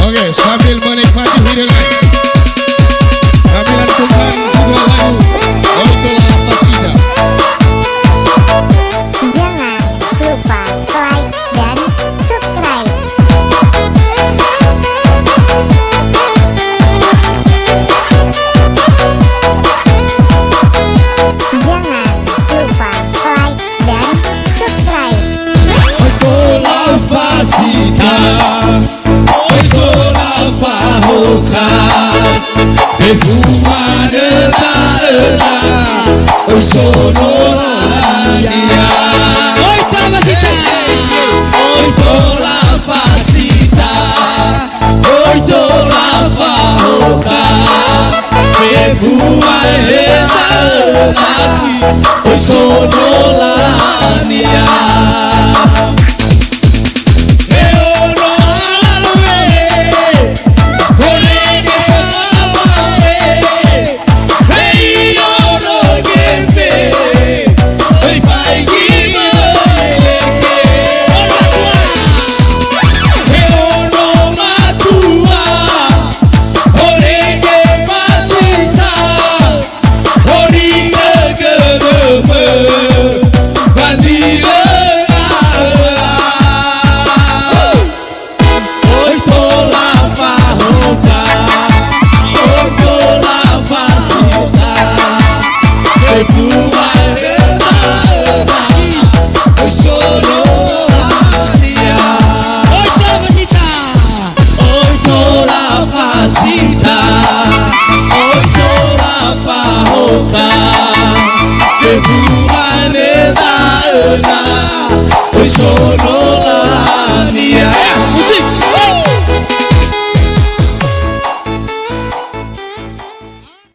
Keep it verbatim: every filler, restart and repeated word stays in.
Oke, sambil menikmati hidangan, kami lantunkan dua lagu Oi Tola Fasita. Jangan lupa like dan subscribe. Jangan lupa like dan subscribe. Oi Tola Fasita, oi Tola Fahokha, fefu manö da'ö, oi Sonolania. Oi Tola Fasita. Oi Tola Fasita. Oi Tola Fahokha, fefu manö da'ö, oi Sonolania.